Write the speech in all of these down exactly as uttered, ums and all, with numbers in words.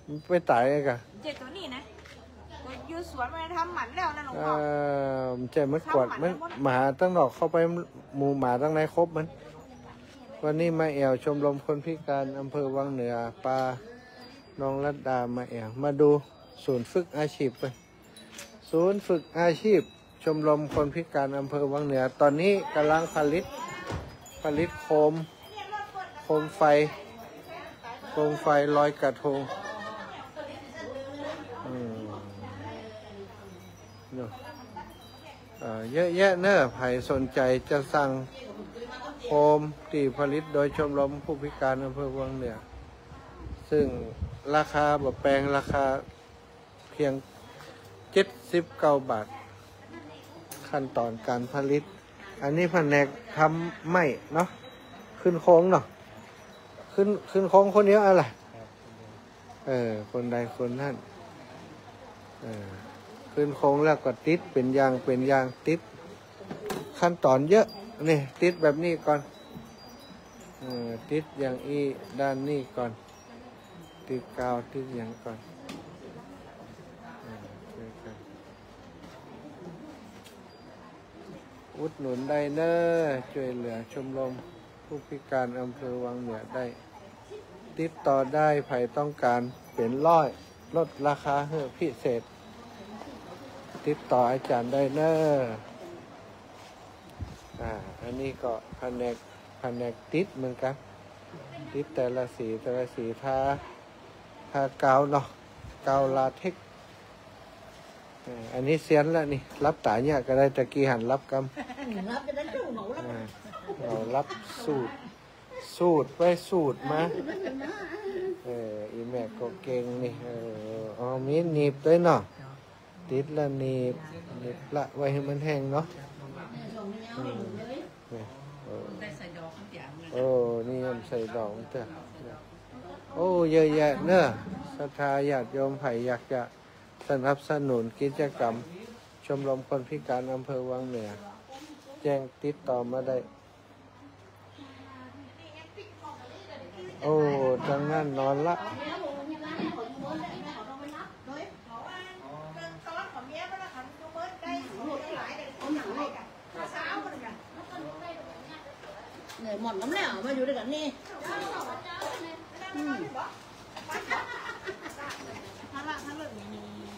มันไปต๋ายไงกะ เจ้าตั๋วนี้นะ ตั๋วอยู่สวนมันทำหมันแล้วนะหลวงพ่อ เอ่อ มันจะไม่กวาด ทำหมัน มัน แล้วมด หมาตังนอกเข้าไป หมู่หมาตังในครบมัน วันนี้มาแอ่วชมรมคนพิการอำเภอวังเหนือ ปาน้องรัตดามาแอ่ว มาดูศูนย์ฝึกอาชีพไป ศูนย์ฝึกอาชีพ ชมรมคนพิการอำเภอวังเหนือ ต๋อนนี้ก่ำลังผลิต ผลิตโคม โคมไฟ โคมไฟลอยกระทง อืม เนาะ เอ่อ เยอะแยะเน่อ ใผสนใจ๋จะสั่งโคมตี้ผลิตโดยชมรมผู้พิการอำเภอวังเหนือ ซึ่งราคาบ่แปง ราคา เพียงเจ็ดสิบเก้าบาท ขั้นต๋อนก๋านผลิต อันนี้แผนกทำไม้เนาะ ขึ้นโครงเนาะ ขึ้น ขึ้นโครงคนเดียวอะล่ะ เออ คนใดคนนั้น เออ ขึ้นโครงแล้วก็ติดเป๋นอย่างเป๋นอย่าง ติด ขั้นต๋อนเยอะ นี่ ติดแบบนี้ก่อน เออ ติดอย่างอี้ด้านนี้ก่อน ติดกาวติดหยังก่อน อ่า ช่วยกั๋น อุดหนุนได้เน่อ จ้วยเหลือชมรมผู้พิการอำเภอวังเหนือได้ ติดต่อได้ ใผต้องก๋านเป๋นร้อย ลดราคาหื้อพิเศษ ติดต่ออาจ๋ารย์ได้เน่อ อ่า อันนี้ก็แผนก แผนกติดเหมือนกั๋น ติดแต่ละสี แต่ละสี ทา ทากาวเนาะ กาวลาเท็กซ์ เออ อันนี้เซียนละนี่ หลับต๋าเยียะก็ได้ ตะกี้หันหลับกำ หลับจะได้เจ้าหนูแล้ว อ่า เอาหลับสูด สูดไปสูดมา เออ อีแม่ก็เก่งนี่ เออ อ๋อ มีหนีบตวยเนาะ ติดละหนีบ หนีบละไว้หื้อมันแห้งเนาะ อืม นี่ เออ ได้ใส่ดอกมันจ๋า โอ้ นี่มันใส่ดอกมันเต๊อะ โอ้ เยอะแยะเน่อ ศรัทธาญาติโยมใผอยากจะสนับสนุนกิจกรรมชมรมคนพิการอำเภอวังเหนือ แจ้งติดต่อมาได้ โอ้ ตังนั้นนอนละ เนี่ย หม่อนกำแล้วมาอยู่ตวยกั๋นนี่ อืม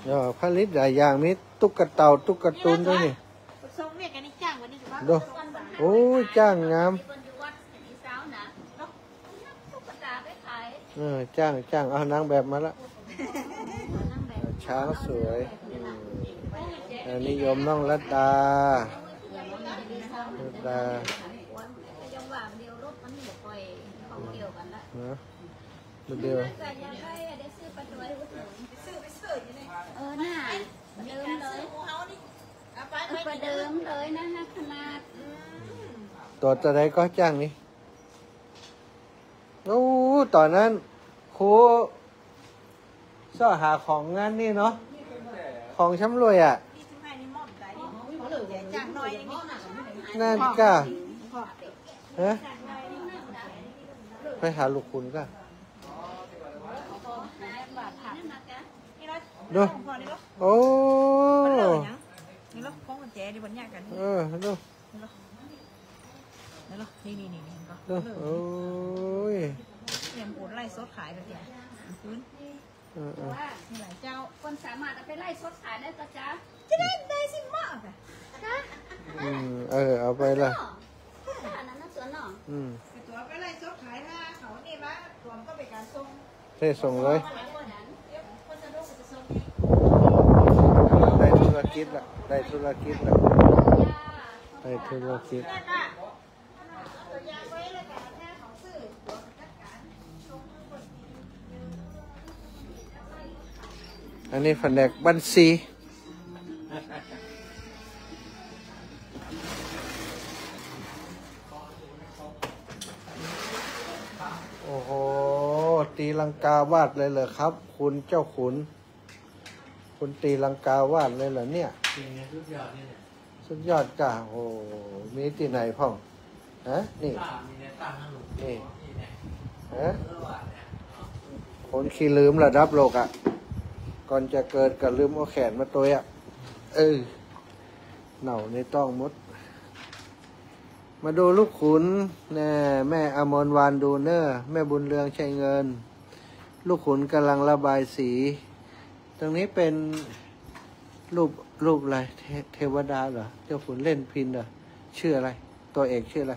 เออ ผลิตหลายอย่าง มีตุ๊กเต่า ตุ๊กการ์ตูนตวยนี่ ส่งเวียกกั๋นนี่ จ้างวันนี้อยู่บ้าน ดู โอ้ย จ้างงาม ตุ๊กตาไปขาย เออ จ้าง จ้าง เอานางแบบมาละ นางแบบ ช้างสวย อืม อันนี้โยมน้องรัตดา รัตดา ยังว่าเดี๋ยวรถมันบ่ค่อยท่องเที่ยวกั๋นละ นะ เดี๋ยว ก็อยากได้ เดี๋ยวซื้อไปถวายอุดหนุน เออ น่า เดิมเลย เออ ประเดิมเลยนะ ขนาด ตั๋วเต้าใดก็จ้างนี่ โอ้ ต๋อนนั้นครูเซาะหาของงานนี่เนาะ ของชำร่วยอะ นั่นก้า ฮะ ไปหาลูกขุนก้า ดู โอ้ นี่เนาะ ของกุญแจดีบนเนี่ยกั๋น เออ ดู นี่เนาะ นี่ นี่ นี่ นี่ เห็นก่อ ดู โอ้ย เนี่ย มันไลฟ์สดขายไปเสีย คืน เออ เออ มีหลายเจ้า คนสามารถเอาไปไลฟ์สดขายได้ปะจ๊ะ จะได้ ได้สิ เหมาะอะ ฮะ อืม เออ เอาไปละ อันนั้นน่ะสวนเนาะ อืม ตั๋วไปไลฟ์สดขาย ถ้าเขานี่มาตั๋วก็เป๋นก๋านส่ง เต้ส่งเลย ได้ธุรกิจละ ได้ธุรกิจละ ได้ธุรกิจ อันนี้แผนกบัญชี โอ้โห ตีลังกาวาดเลยเหรอครับ คุณเจ้าขุน คุณตีลังกาวาดเลยเหรอเนี่ย จริงเนี่ย สุดยอดเนี่ย สุดยอดก้า โอ้โห มีตี้ไหนพ่อง ฮะ นี่ นี่ ฮะ เออ ว่าเนี่ย คนขี้ลืมระดับโลกอะ ก่อนจะเกิดก็ลืมเอาแขนมาตวยอะ เออ เน่าในต๊องหมด มาดูลูกขุน แน่ แม่อมรวรรณดูเน่อ แม่บุญเรืองชัยเงิน ลูกขุนกำลังระบายสี ตรงนี้เป็นรูป รูปอะไร เท- เทวดาเหรอ เจ้าขุนเล่นพิณเหรอ ชื่ออะไร ตัวเอกชื่ออะไร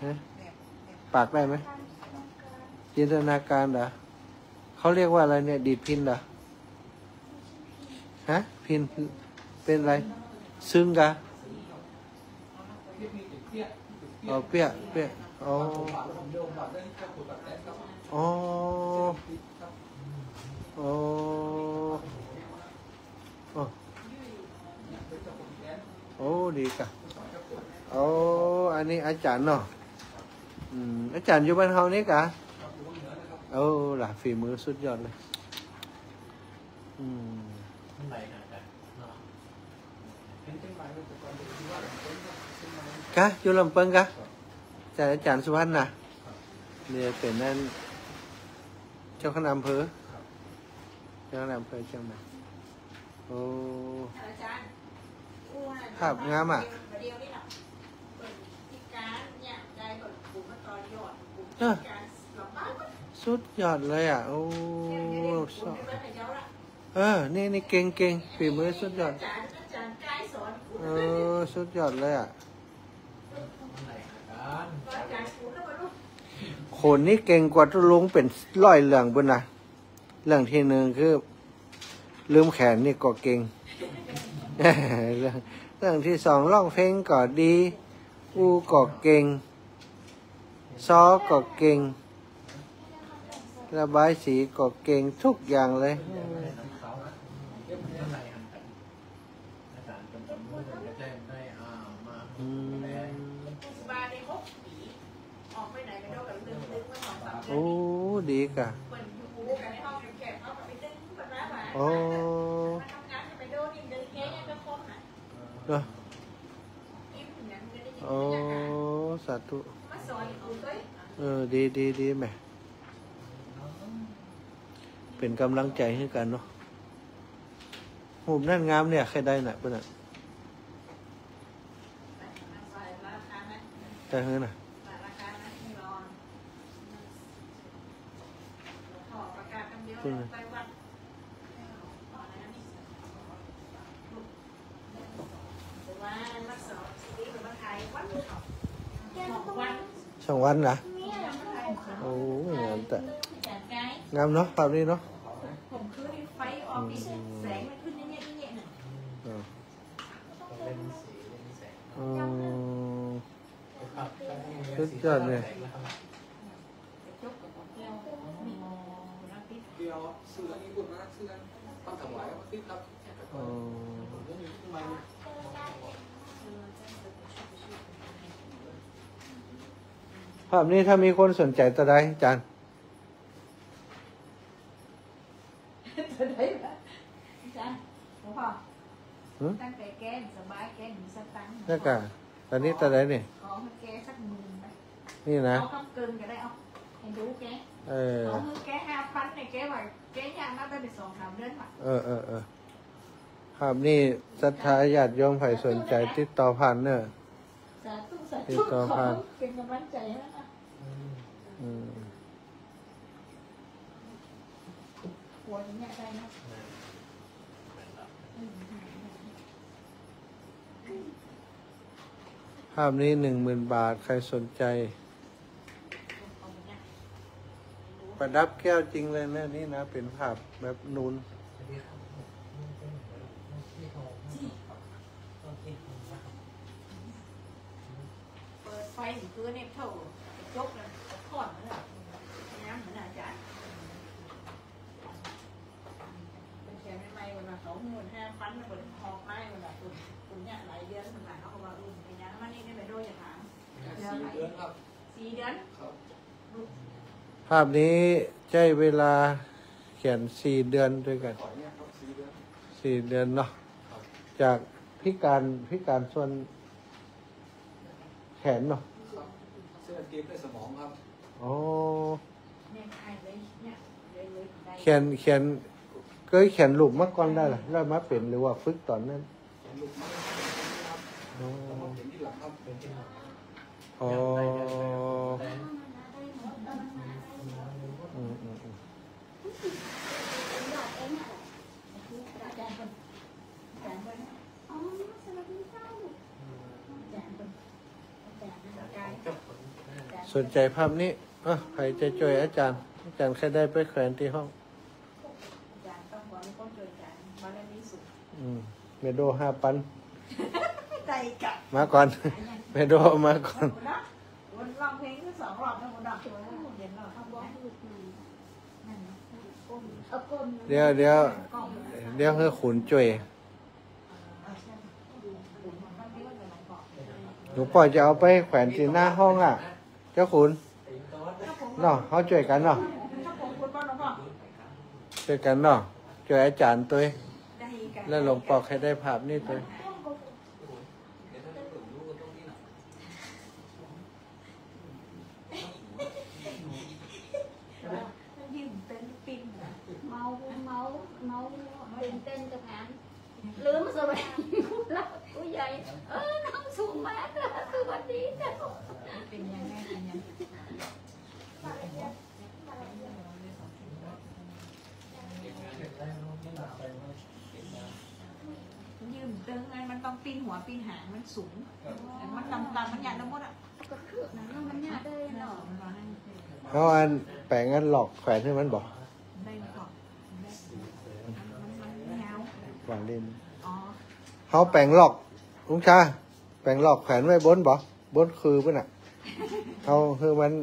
ฮะ ปากได้ไหม จินตนาการเหรอ เขาเรียกว่าอะไรเนี่ย ดีดพิณเหรอ ฮะ พิณ เป็นอะไร ซึ้งกะ อ๋อ เปี้ย เปี้ย อ๋อ อ๋อ อ๋อ โอ้ โอ้ ดีกะ โอ้ อันนี้อาจ๋ารย์เนาะ อืม อาจ๋ารย์อยู่บ้านเฮานี่กะ โอ้ ล่ะ ฝีมือสุดยอดเลย อืม กะ อยู่ลำเปิงกะ จ๋ารย์ อาจ๋ารย์สุพรรณนะ เนี่ยเป๋นนั่น เจ้าคณะอำเภอ เจ้าคณะอำเภอเจียงใหม่ โอ้ ภาพงามอะ เออ สุดยอดเลยอะ โอ้ เออ นี่ นี่เก่ง เก่ง ฝีมือสุดยอด เออ สุดยอดเลยอะ คนนี่เก่งกว่าตุ๊ลุงเป๋นร้อยเรื่องปุ้นนะ เรื่องที่หนึ่งคือ ลืมแขนนี่ก็เก่ง เรื่อง เรื่องที่สองร้องเพลงก็ดี อู้ก็เก่ง ซ้อก็เก่ง ระบายสีก็เก่งทุกอย่างเลย อืม โอ้ ดีกะ โอ้ เนาะ โอ้ สาธุ เออ ดี ดี ดีแหม เป๋นก๋ำลังใจ๋หื้อกั๋นเนาะ ฮูปนั้นงามเนี่ย ใค่ได้น่ะ ปุ้นน่ะ ใค่หื้อน่ะ ปุ้นน่ะ สองวันนะ โอ้ย งามแต่ งามเนาะ ภาพนี้เนาะ อืม อืม สุดยอดเลย อ๋อ ภาพนี้ถ้ามีคนสนใจ๋เต้าใด อาจ๋ารย์ เต้าใดวะ อาจ๋ารย์ หลวงพ่อ หือ ตั้งแต่แกสบาย แกมีสตังค์ แล้วก็ ต๋อนนี้เต้าใดนี่ ขอหื้อแกสักหมื่นไป นี่นะ เอากำเกิ่งก็ได้ เอา หื้อแก เออ ขอหื้อแกห้าพันเนี่ย แกว่าแกยากมาตั้งแต่สองสามเดือนละ เออ เออ เออ ภาพนี้ศรัทธาญาติโยมใผสนใจ๋ติดต่อผ่านเน่อ สาธุ สาธุ ติดต่อผ่าน ขอเป๋นก๋ำลังใจ๋หื้อนะ อืม หัวอย่างเงี้ยได้นะ ภาพนี้หนึ่งหมื่นบาท ใผสนใจ๋ ประดับแก้วจริงเลยนะ นี่นะ เป๋นภาพแบบนูน เปิดไฟหื้อเนี่ย เต้ากระจกน่ะ สะท้อนน่ะ น้ำเหมือนอาจ๋ารย์ เป๋นแขนใหม่ๆ วันละสองหมื่นห้าพัน เป๋นหอบไม้วันละ คุณ คุณเนี่ยหลายเดือนเหมือนกั๋น เขาก็ว่า อืม เป๋นยัง มานี่เนี่ย ไปดูอย่าถาม สี่เดือนครับ สี่เดือน ครับ ภาพนี้ใจ๊เวลาเขียนสี่เดือนตวยกั๋น ขออนุญาตครับ สี่เดือน สี่เดือนเนาะ ครับ จากพิการ พิการส่วนแขนเนาะ ครับ เส้นเอ็นตีบในสมองครับ อ๋อ แม่ไข้เลย ขียน เขียน เกยเขียนรูปมาก่อนได้ล่ะ แล้วมาเป๋นหรือว่าฝึกต๋อนนั้น อ๋อ อ๋อ อืม อืม อืม สนใจ๋ภาพนี้ อ่ะ ใผจะจ้วยอาจ๋ารย์ อาจ๋ารย์เคยได้ไปแขวนตี้ห้อง อืม แม่โดห้าปัน มาก่อน แม่โดมาก่อน เดี๋ยว เดี๋ยว เดี๋ยวหื้อขุนจ้วย หลวงป้อจะเอาไปแขวนตี้หน้าห้องอ่ะ เจ้าขุน เนาะ เฮาจ้วยกั๋นเนาะ จ้วยกั๋นเนาะ จ้วยอาจ๋ารย์ตวย แล้วหลวงป้อใค่ได้ภาพนี้ตวย มันยืนเต้นปิ้น เมา เมา เมา ตื่นเต้นกับงาน ลืมสมัยผู้หลักผู้ใหญ่ เออ น้องสูงมาก สวัสดีเจ้า เป๋นยังไง เป๋นยัง ยืนตึงไง มันต้องปิ้นหัวปิ้นหาง มันสูง มันต่ำๆ มันหยันได้หมดอ่ะ ก็คือนั้นเนาะ มันยากได้เนาะ เฮาอันแป๋งอันหลอกแขวนหื้อมันบ่ ได้ก่อน มัน มันยาว หว่านเล่น อ๋อ เฮาแป๋งหลอก ลุงชา แป๋งหลอกแขวนไว้บนบ่ บนคือปุ้นน่ะ เฮาหื้อมัน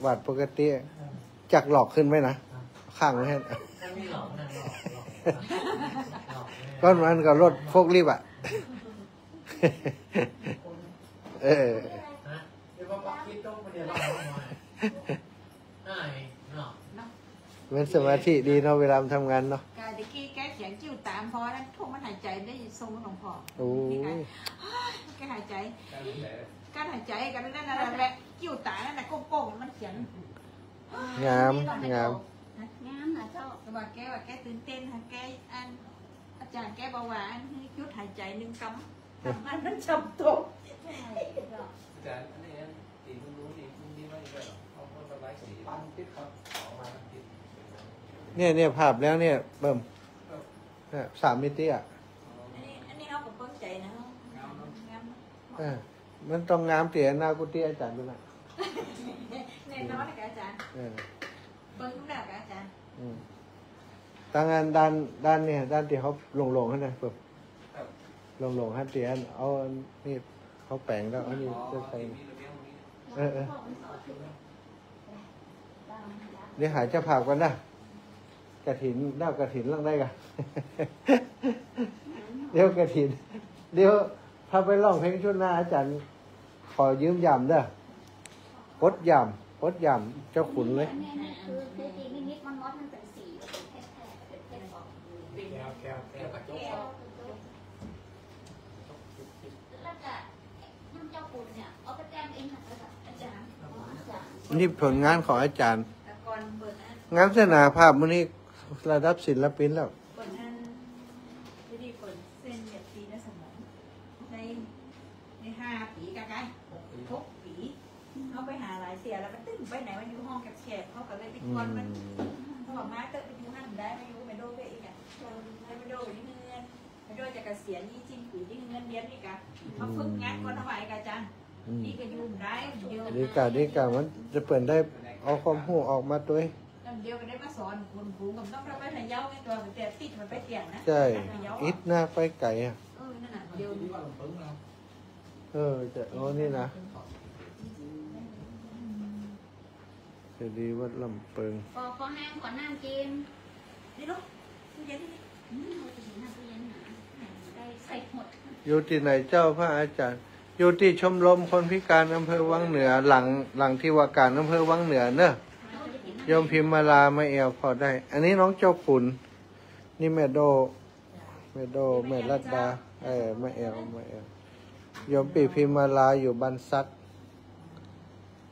หวาดปกติ จักหลอกขึ้นไว้นะ ข้างไว้ให้ มันมีหลอกนะ หลอก หลอก หลอก ก้อนมันก็รถโฟล์คลิฟต์อ่ะ เออ ฮะ เดี๋ยวมาปักคลิปต้องมาเดี๋ยวเราเอามา อ้ายเนาะ มันสมาธิดีเนาะ เวลามันทำงานเนาะ กะตะกี้แกเขียนคิ้วต๋ามพอนั้น พวกมันหายใจ๋ได้ทรงหลวงป้อ โอ้ย แกหายใจ๋ กั้นหายใจ๋ กั้นหายใจ๋กันนั่นน่ะแหละ คิ้วต๋านั่นน่ะโก้งๆ มันเขียน งาม งาม งามนะเจ้า แต่ว่าแกว่าแกตื่นเต้นค่ะ แกอัน อาจ๋ารย์แกบอกว่าอันหื้อหยุดหายใจ๋นึ่งกำ มัน มันจำตก อาจ๋ารย์ อันนี้ เนี่ย เนี่ย ภาพแล้วเนี่ย เบิ่ม เนี่ย สามมิติอ่ะ อันนี้ อันนี้เฮาก็เบิ่งใจ๋นะ งามเนาะ งามเนาะ เออ มันต้องงามเตี๋ยหน้ากุฏิอาจ๋ารย์ดูนะ แน่นอนเลยค่ะอาจ๋ารย์ เออ เบิ่งดูแล้วค่ะอาจ๋ารย์ อืม ตางอันด้าน ด้านเนี่ย ด้านตี้เฮาโล่งๆ หั้นนะ เบิ่ม ครับ โล่งๆ หั้นตี้อัน เอาอันนี้เฮาแป๋งแล้ว อันนี้ อ๋อ จะใส่ ที่มีระเบียงตรงนี้ เออ เออ เดี๋ยวหาเจ้าภาพก่อนนะ กฐิน เดี๋ยวกฐินหลังได้ก่ะ เดี๋ยวกฐิน เดี๋ยวถ้าไปร้องเพลงชุดหน้า อาจ๋ารย์ขอยืมย่ามเด้อ ปลดย่าม ปลดย่ามเจ้าขุนเลย อันนี้ อันนี้คือ คือตีนิมิตมันมดมันเป๋นสี เป๋นเพชรแท้ เป๋นเพชรออก เป๋นแก้ว แก้ว แก้วกระจก แล้วก็ นี่ผลงานของอาจ๋ารย์ งามเสน่ห์ภาพมื้อนี้ระดับศิลปินแล้ว เปิ้นอัน พอดีเปิ้นเซ็นเยียดตี๋ในสมอง ใน ในห้าปี๋กะไกล หกปี๋ เฮาไปหาหลายเตื้อแล้ว มันตึงไปไหน มันอยู่ห้องแคบๆ เฮาก็เลยไปกวนมัน อืม เฮาว่ามาเต๊อะ ไปอยู่หั้นได้ มาอยู่แม่โดเป้อีกอะ แม่โดอยู่เฮือน โดยจะเกษียณนี่สิ้นปี๋นี่เงินเดือนนี่กะ มาฝึกงานก่อนถวายกะอาจ๋ารย์ อืม นี่ก็อยู่ได้ เดียว ดีกะ ดีกะ มันจะเปิ้นได้เอาความฮู้ออกมาตวย ลำเดียวก็ได้มาสอนคนครู ก็ต้องไปพะเยาไง ตั๋วไปเตี้ย ติดมันไปเตี้ยนะ ใช่ พะเยาอะ อิดนะ ไปไก๋อะ เออ นั่นน่ะ เดียว เออ จะ โอ้ นี่นะ เจดีย์วัดลำเปิง ปอ ปอห้างขอน้ำกิน นี่ลูก ตู้เย็นนี่ อืม เอาไปเห็นน้ำตู้เย็นหนา ได้ใส่หมด อยู่ตี้ไหนเจ้าพระอาจ๋ารย์ อยู่ตี้ชมรมคนพิการอำเภอวังเหนือ หลัง หลังตี้ว่าก๋านอำเภอวังเหนือเนอะ โยมพิมมาลา มาแอ่วผ่อได้ อันนี้น้องเจ้าขุน นี่แม่โด แม่โด แม่รัตดา เออ มาแอ่ว มาแอ่ว โยมปี้พิมมาลาอยู่บ้านสัก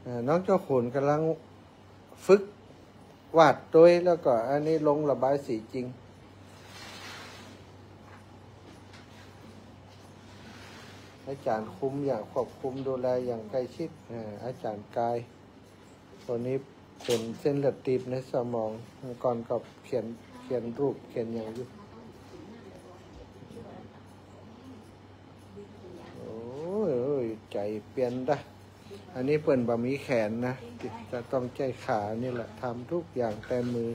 เอ่อ น้องเจ้าขุนก่ำลังฝึก กวาดตวย แล้วก็อันนี้ลงระบายสีจริง อาจ๋ารย์คุมอย่าง ควบคุมดูแลอย่างใกล้ชิด อ่า อาจ๋ารย์กาย คนนี้เป๋นเส้นเลือดตีบในสมอง เมื่อก่อนก็เขียน เขียนรูป เขียนอย่างอยู่ โอ้ย ใจ๋เปลี่ยนดะ อันนี้เปิ้นบ่มีแขนนะ จะต้องใจ๊ขานี่แหละ ทำทุกอย่างแต่มือ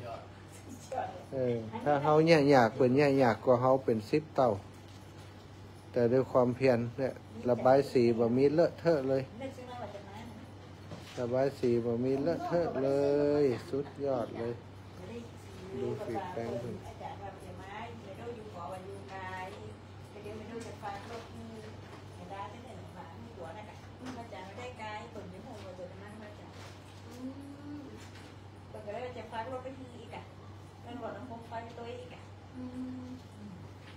เออ ถ้าเฮาเยียะยาก เปิ้นเยียะยากกว่าเฮาเป๋นสิบเต้า แต่ด้วยความเพียรเนี่ย ระบายสีบ่มีเลอะเทอะเลย ระบายสีบ่มีเลอะเทอะเลย สุดยอดเลย ดูฝีแปรงเปิ้น อืม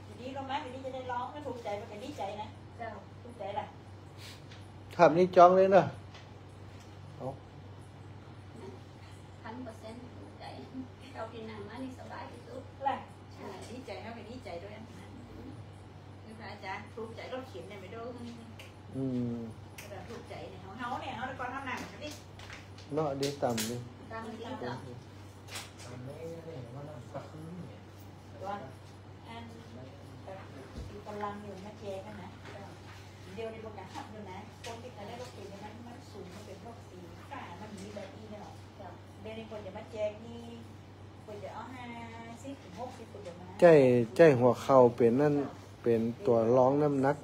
ทีนี้ลงมา ทีนี้จะได้ลอง ถ้าถูกใจ๋มันก็ดีใจ๋นะ เจ้า ถูกใจ๋ล่ะ ถามนี่จ้องเลยเนาะ เอา พันเปอร์เซ็นต์ ถูกใจ๋ เอาตี้นั่งมานี่สบายตี้สุด ล่ะ ใช่ ดีใจ๋นะ ไปดีใจ๋ตวยนะ นี่พระอาจ๋ารย์ ถูกใจ๋รถเข็นเนี่ย ไม่รู้ อืม แต่ถูกใจ๋เนี่ย เฮา เฮาเนี่ย เฮาก่อน เฮานั่งกันดิ เนาะ ดีต่ำดิ ต่ำดิ ต่ำ ตัวอัน แบบ มีกำลังอยู่มาแจกกันนะ เดี๋ยวนี้บ่กล้าขับอยู่นะ คนตี้เขาได้รถเข็นเนี่ย มัน มันสูง มันเป๋นรถสีฟ้า มันมีแบบนี้เนี่ยหรอ เดี๋ยวนี้คนจะมาแจกนี่ คนจะเอาห้าสิบถึงหกสิบ คนจะมา ใจ้ ใจ้หัวเข่าเป๋นนั่น เป๋นตั๋วรองน้ำหนัก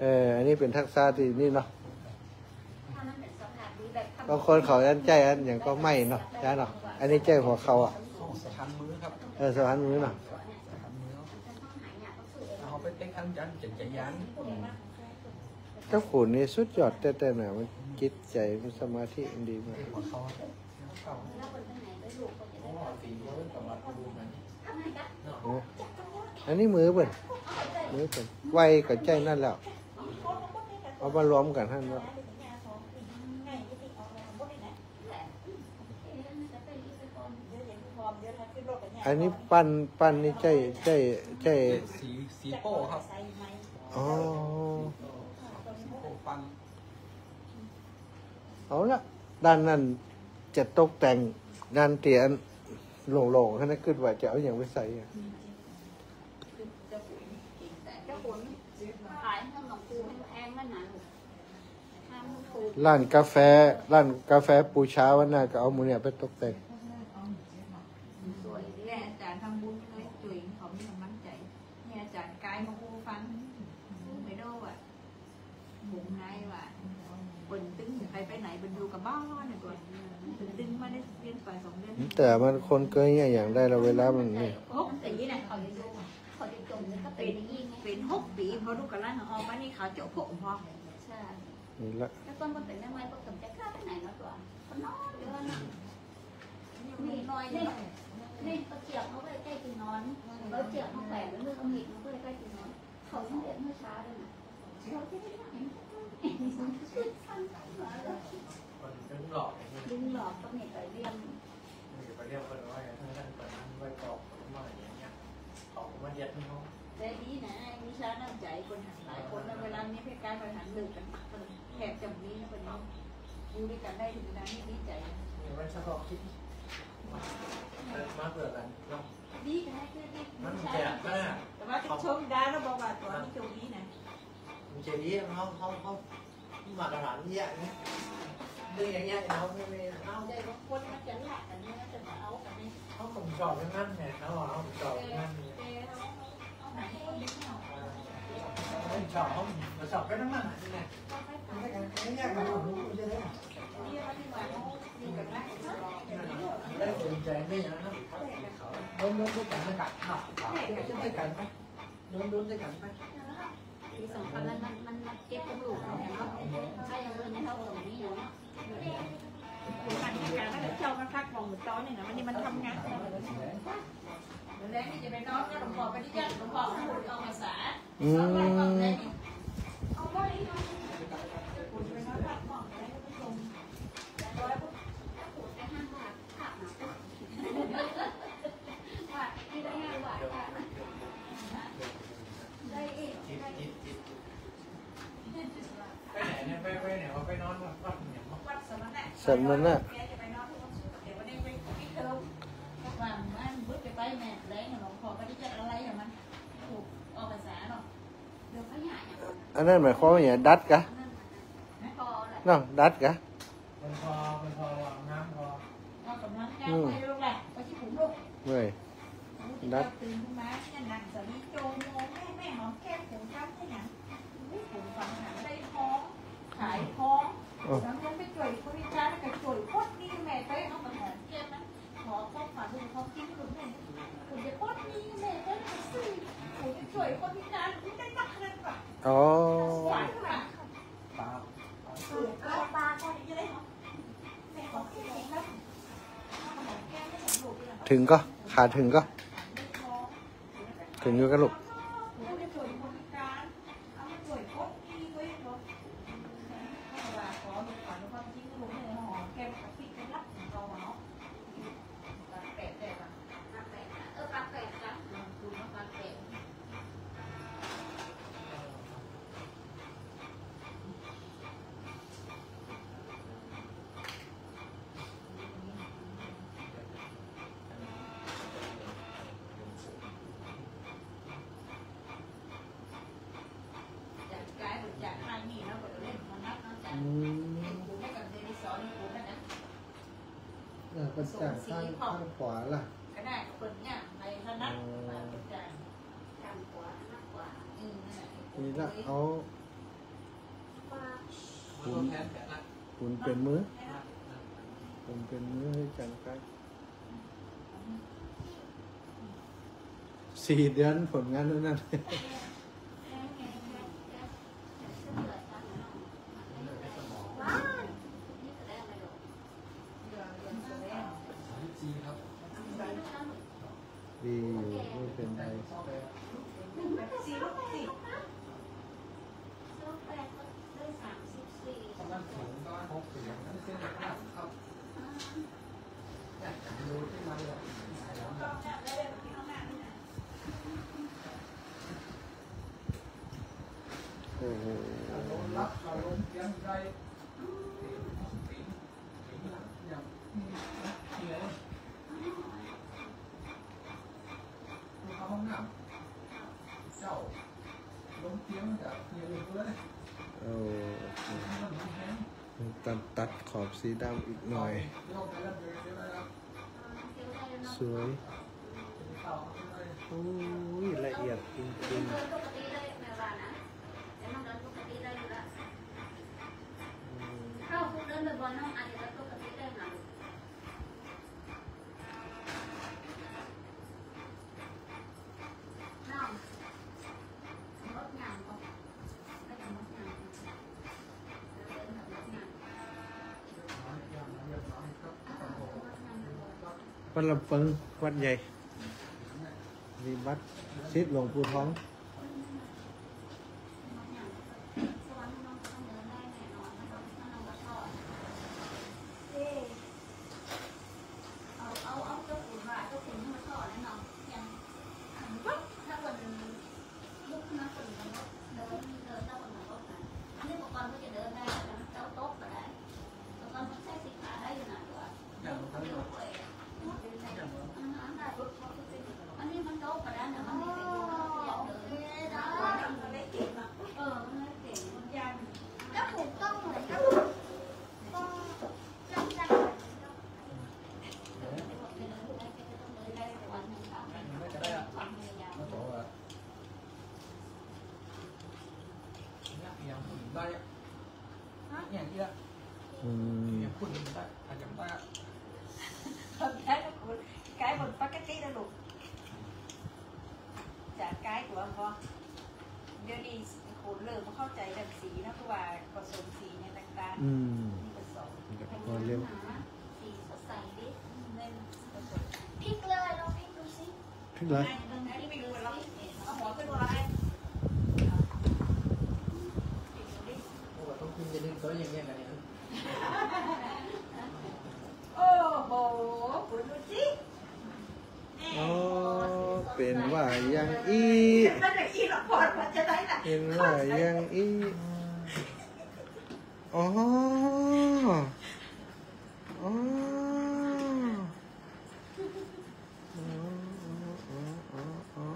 เออ อันนี้เป๋นทักษะตี้นี่เนาะ บางคนเขาอันใจ้อันหยังก็ไม่เนาะ จ๊ะเนาะ อันนี้ใจ้หัวเข่าอะ ของสะพานมือครับ เออ สะพานมือเนาะ สะพานมือ เอาไปเป๊กอันจันเจ๋งใจ๋ยัน เจ้าขุนนี่สุดยอดแต๊ๆ น่ะ มันจิตใจ๋ มันสมาธิมันดีมาก เป๊กหัวเข่า โอ้ อันนี้มือเปิ้น มือเปิ้น ไวก็ใจ้นั่นแล้ว เอามารวมกั๋นหั้นเนาะ อันนี้ปั้น ปั้นนี่ใจ้ ใจ้ ใจ้ สี สีโป้ครับ อ๋อ สีโป้ปั้น เอาละ ด้านนั้นจะตกแต่ง ด้านตี้อันโล่งๆ หั้นนะ กึ๊ดว่าจะเอาหยังไปใส่อะ เจ้าขุนขายขนมปูแพงๆ นั่นน่ะลูก ห้ามลูกปู ร้านกาแฟ ร้านกาแฟปูชาวันนั้นก็เอาหมู่เนี่ยไปตกแต่ง สวยดี เนี่ยอาจ๋ารย์ทำบุญเลย จุ๋ยเขามีกำลังใจ๋ เนี่ยอาจ๋ารย์กายมาปูฟัง ไม่โดอ่ะ บุ๋มไงวะ เปิ้นตึงใผไปไหน เปิ้นอยู่กับบ้านน่ะก่อน เปิ้นตึงมาได้เดือนกว่าสองเดือน แต่มันคนเกยเนี่ยอย่างใดละ เวลามันนี่ หกปีน่ะ เขายังอยู่ เขายังจม ก็เป็นอย่างนี้ไง เป๋นหกปี พอลูกกับหลานออกมานี่ เขาโจ๊ะโผะพอ ใช่ นี่ละ แต่ก่อนมันเป๋นใหม่ๆ ก็เกิดจะกล้าไปไหนเนาะตัว ก็นอนอยู่นั่นน่ะ นี่ นี่ นี่ เอาเจียกมาไว้ใก้ตี้นอน เอาเจียกมาแขวนไว้ เอามีดมาไว้ใก้ตี้นอน เขายังเด็กเมื่อเช้าเลยนะ ดึงหลอก ดึงหลอกก็ไม่ไปเลี่ยม ไม่ไปเลี่ยมเปิ้นไว้ ทั้งๆ เปิ้นนั่งไว้ปอก เปิ้นมาอย่างเงี้ย เขาก็มาเย็ดให้เขา แต่ดีนะ มีชาน้ำใจ๋ คนหันหลายคนนะ เวลามีเหตุก๋ารณ์ปัญหาเลิกกั๋น คนแขกจะมีนะ คนนี้อยู่ด้วยกั๋นได้ถึงขนาดนี้ดีใจ๋นะ เดี๋ยวไว้สักรอบคิด มาเผื่อกั๋นเนาะ ดีนะ คือดี มันแจกนะ แต่ว่าจะชมได้แล้วบอกว่าตัวนี้โชคดีนะ มันจะดี เขา เขา เขา มาตรฐานเยอะนะ เรื่องอย่างเงี้ย เขาไม่ ไม่ เขา แต่บางคนมันจะละกันเนี่ย จะมาเอากันเนี่ย เขาก็ชอบอย่างนั้นไง เขา เขาชอบอย่างนั้นไง เออ เขา เขา เขาหาคนเดียว เขาชอบ เขาชอบไปทั้งนั้นอ่ะ นี่ไง ไม่ใช่กัน ไม่ใช่กัน เขารู้จะได้ นี่มันที่มาเขาอยู่กันนะ ได้สนใจไม่อย่างนั้นนะ ล้มๆ ด้วยกันนะ ล้มๆ ด้วยกันไป โดนๆ ด้วยกันไป ปีสองพันนั้นมัน มัน มันเก็บกระดูกเนี่ยเนาะ ถ้าอย่างอื่นเนี่ยเขาส่งนี่เนาะ การก็เลยเจ้ามันพักผ่อนหมดตอนนี่นะ วันนี้มันทำงาน เดี๋ยวแลงนี่จะไปนอนกับหลวงพ่อ ไปที่เยี่ยมหลวงพ่อ เอาภาษา อืม เอาไว้ก่อนเลยนี่ เอาไว้ก่อนเลย ไปนอนพักผ่อนเลย ไปห้างบาท สันมันน่ะ อันนั้นหมายความว่าหยัง ดัดกะ เนาะ ดัดกะ มันพอ มันพออาบน้ำพอ ออกกำลังกาย อืม ไปลูกหลาน ไปขี้ผุนลูก เว้ย ดัด ตื่นขึ้นมาเนี่ย นั่งสามีโจมโมแม่ แม่หอมแก้มผมครับ ให้หนัง อุ้ย ผมฟังหนังได้ท้อง ขายท้อง เออ แล้วยังไปช่วยคนพิการ แล้วก็ช่วยคนนี่ แม่ไปเอามาหอมแก้มนะ ขอความฝัน ขอกินขนมแม่ ผมจะปลดหนี้แม่ไปซื้อ ผมจะช่วยคนพิการ ผมได้นักขนาดนั้น อ๋อ ฝันน่ะ ปลา เออ ปลา ปลา แม่ขอกินหน่อยครับ ถึงก่อ ขาถึงก่อ ถึงอยู่ก่อลูก อืม เออ เป็นจากข้าง ข้างขวาล่ะ ก็ได้ เปิดเนี่ย ไปถนัด อ๋อ เปิดจาก ข้างขวา ข้างขวา อืม นั่นแหละ นี่ละ เอา หมุน หมุนเป๋นมือ หมุนเป๋นมือหื้อจังใก้ สี่เดือนผลงานนั้น ดีอยู่ ไม่เป็นไร โอ้โห เออ โอเค ตัด ตัดขอบสีดำอีกหน่อย สวย โอ้ย ละเอียดจริงๆ อืม วัดลำเปิง วัดใหญ่ มีวัดชิดหลวงปู่ทอง อืม ได้นะคุณ กายบนปกตินะลูก จากกายตัวพอ เดี๋ยวนี้คนเริ่มเข้าใจเรื่องสีนะ เพราะว่าผสมสีเนี่ยต่างๆ อืม นี่ผสม เดี๋ยวพอเร็ว สีสดใสดิ เล่นผสม พลิกเลย ลองพลิกดูสิ พลิกเลย เอาหัวขึ้นมาเลย โอ้โห คุณดูสิ โอ้ เป๋นว่าอย่างอี้ เป๋นว่าอย่างอี้ อ๋อ อ๋อ อ๋อ อ๋อ อ๋อ อ๋อ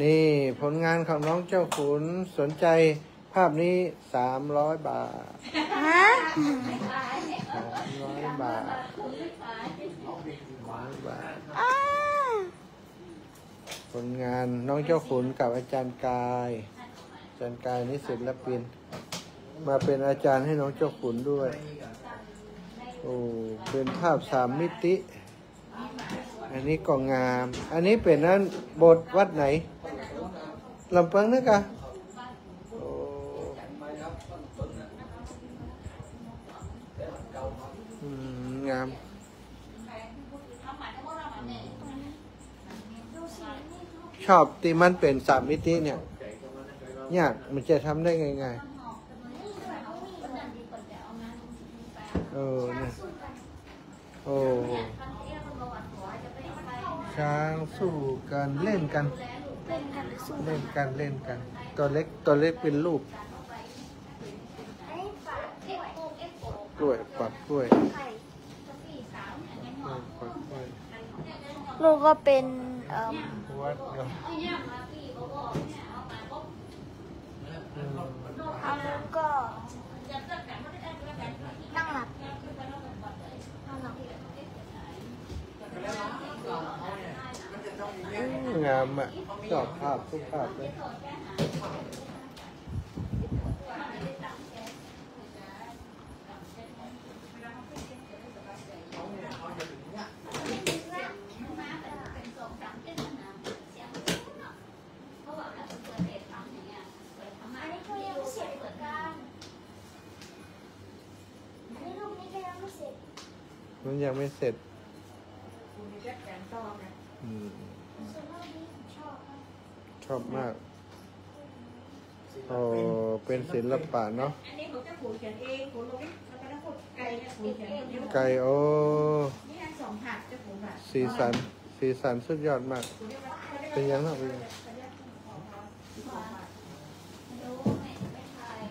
นี่ผลงานของน้องเจ้าขุน สนใจภาพนี้ สามร้อยบาท ฮะ สามร้อยบาท สามร้อยบาท อ้า ผลงานน้องเจ้าขุนกับอาจารย์กาย อาจารย์กายนี่ศิลปิน มาเป็นอาจารย์ให้น้องเจ้าขุนด้วย โอ้ เป็นภาพสามมิติ อันนี้ก็งาม อันนี้เป๋นอันโบสถ์วัดไหน ลำเปิงนึกอะ โอ้ อืม งาม ชอบตี้มันเป๋นสามมิติเนี่ย ยาก มันจะทำได้ง่ายๆ เออ เนี่ย โอ้ ช้างสู้กัน เล่นกัน เล่นกันหรือสู้กัน เล่นกัน เล่นกัน ตัวเล็ก ตัวเล็กเป็นรูป อันนี้ปากกล้วย กล้วย ปากกล้วย ไข่ กล้วย ปากกล้วย ลูกก็เป็น เอิ่ม วัดเนาะ อืม อันนั้นก็ นั่งหลับ นั่งหลับ อืม งามอะ ชอบภาพทุกภาพเลย อันนี้ก็ยังไม่เสร็จเหมือนกัน อันนี้รูปนี้ก็ยังไม่เสร็จ มันยังไม่เสร็จ อืม ส่วนรูปนี้ผมชอบ ชอบมาก โอ้ เป็นศิลปะเนาะ อันนี้ของเจ้าขุนเขียนเอง ขุนลงแล้วก็ได้พูดไกลเนี่ย ขุนเขียนคนเดียว ไกล โอ้ นี่ทั้งสองผัด เจ้าขุนผัด สีสัน สีสันสุดยอดมาก เป็นยังไง เป็นยังไง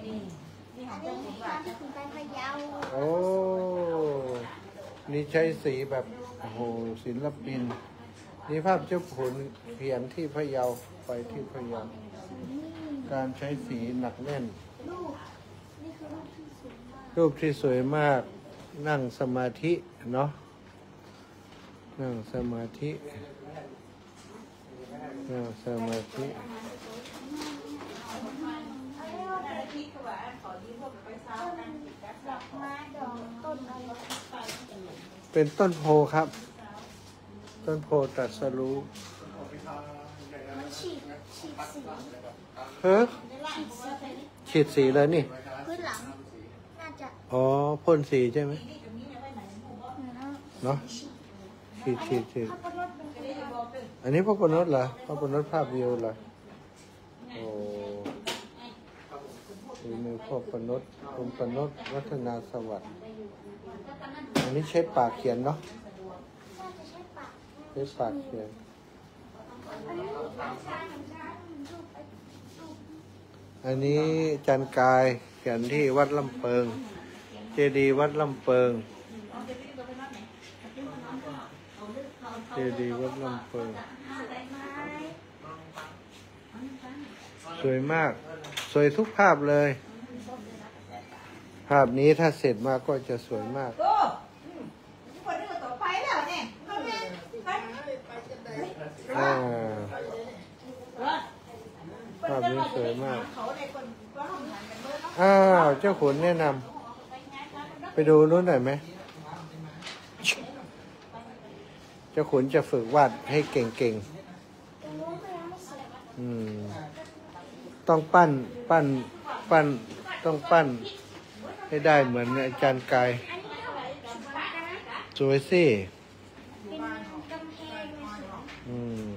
นี่ นี่ของเจ้าขุนผัด อันนี้ภาพที่ขุนไปพะเยา โอ้ นี่ใช้สีแบบ โอ้โห ศิลปิน นี่ภาพเจ้าขุนเขียนที่พะเยา ไปที่พะเยา การใช้สีหนักแน่น รูป นี่คือรูปที่สวยมาก รูปที่สวยมาก นั่งสมาธิเนาะ นั่งสมาธิ นั่งสมาธิ เป็นต้นโพครับ ต้นโพตรัสรู้ มันฉีด ฉีดสี เฮ้อ ฉีดสี ฉีดสีเลยนี่ พื้นหลัง น่าจะ อ๋อ พ่นสีใช่ไหม เนาะ ฉีด ฉีด ฉีด พ่อประนดเป็นคนทำ อันนี้พ่อประนดเหรอ พ่อประนดภาพวิวเหรอ โอ้ ฝีมือพ่อประนด คุณประนด วัฒนาสวัสดิ์ อันนี้ใช้ปากเขียนเนาะ น่าจะใช้ปาก ใช้ปากเขียน อันนี้อาจารย์กายเขียนที่วัดลำเปิง เจดีย์วัดลำเปิง เจดีย์วัดลำเปิง สวยมาก สวยทุกภาพเลย ภาพนี้ถ้าเสร็จมาก็จะสวยมาก อ่า ภาพนี้สวยมาก อ้าว เจ้าขุนแนะนำ ไปดูนู้นหน่อยไหม เจ้าขุนจะฝึกวาดให้เก่งๆ อืม ต้องปั้น ปั้น ปั้น ต้องปั้นให้ได้เหมือนอาจารย์กาย สวยสิ เป็นกำแพงเลย อืม